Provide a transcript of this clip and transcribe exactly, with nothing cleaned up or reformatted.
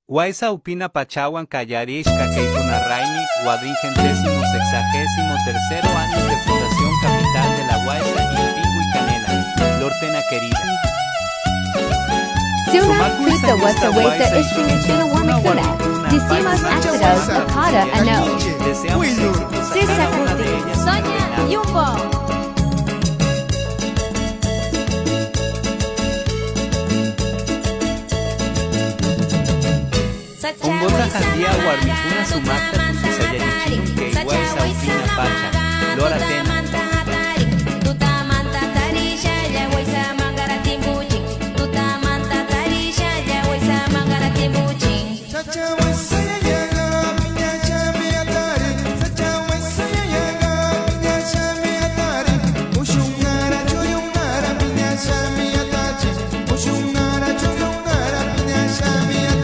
Waysa upina pachawan qallarishka kay tunaraymi, wadringentésimo sexagésimo tercero año de fundación capital de la waysa, Ipiqui Canela, Lortena querida. Suma tuta wasa wayta ishpiqnichina warmikuna, disimas actividad apara anau. Sisa Soña Yumbo. Umbota jandiya warmikuna sumaqta tukusallarichun kay waysa upina pacha, Lortena. Tutamanta tarishalla waysa mangara timpuchin. Tutamanta tarishalla waysa mangara timpuchin.